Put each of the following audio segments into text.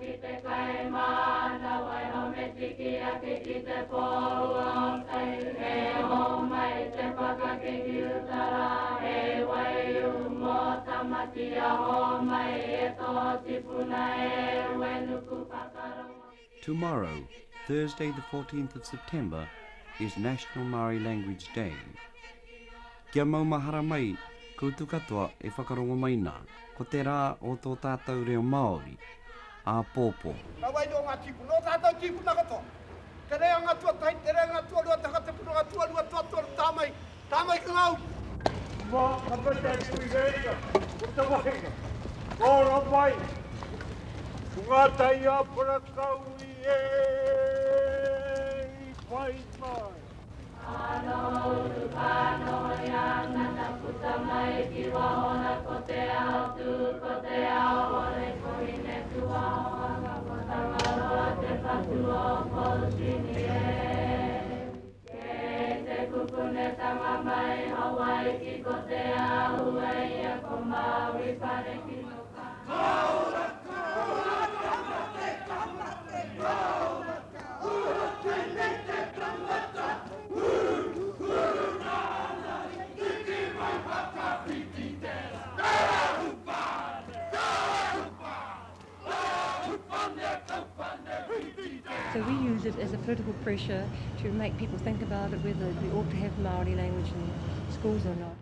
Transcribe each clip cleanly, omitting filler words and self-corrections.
ki te kai māna Waiho me tiki ake ki te pōua o tai E hōmai te pakake ki uta rā He waiū mō Tamatea Hōmai e tō tipuna e Uenuku whakarongo Tomorrow, Thursday the 14th of September, is National Māori Language Day. Kia maumahara mai koutou katoa e whakarongo mai nā, ko te rā o tō tātou reo Māori, āpōpō. Nā wai nō ngā tīpuna, nō tātou tīpuna katoa. Te reanga tuatahi, te reanga tuarua, te whakatepuranga tuarua, tuatoru, tā mai, tā mai ki ngā upu. Ma, ka mate atu i reira, ko te wahinga, ka ora mai, ko ngā tai āpara kaui e i whai mai. Ano urupa noho ana na puta mai ki waho na ko te ao tu ko te ao hore ko hine tuaoanga ko Tangaroa te whatu o Poutini e. Kei te kukunetanga mai Hawaiki ko te ahua ia ko Maui Parekino ka. Ka ora, ka ora, ka mate, ka mate, ka ora, ka ora, tēnei te tangata, uru, uru nāna i tiki mai whakawhiti te rā. Te ahu pane, te ahu pane, te ahu pane, taupane whiti te So we use it as a political pressure to make people think about it, whether we ought to have Māori language in schools or not.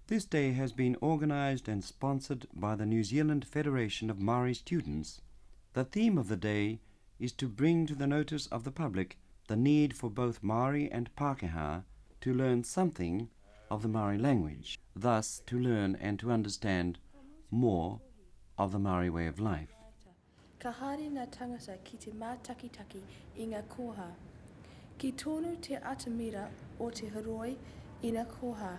This day has been organised and sponsored by the New Zealand Federation of Māori Students. The theme of the day is to bring to the notice of the public the need for both Māori and Pākehā to learn something of the Māori language, thus to learn and to understand more of the Māori way of life. Ka haere ngā tangata ki te mātakitaki i ngā koha. Ki tonu te atamira o te horoi i ngā koha.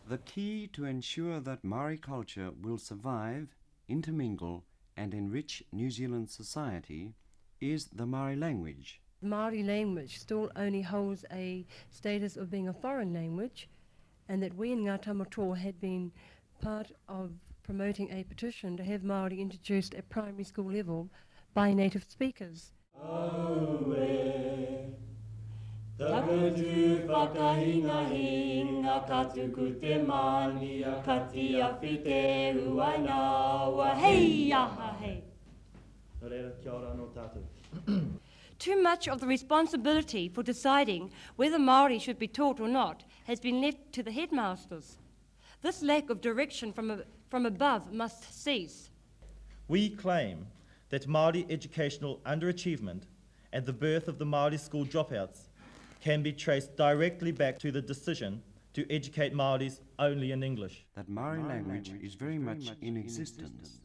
The key to ensure that Māori culture will survive, intermingle and enrich New Zealand society is the Māori language. Māori language still only holds a status of being a foreign language, and that we in Ngā Tamatoa had been part of promoting a petition to have Māori introduced at primary school level by native speakers. Aue, taku tū whakahingahinga ka tuku te mania, ka tiawhi te uainawa, hei aha hei. Nō reira, kia ora anō tātou. Too much of the responsibility for deciding whether Māori should be taught or not has been left to the headmasters. This lack of direction from, from above must cease. We claim that Māori educational underachievement and the birth of the Māori school dropouts can be traced directly back to the decision to educate Māoris only in English. That Māori language is very much in existence.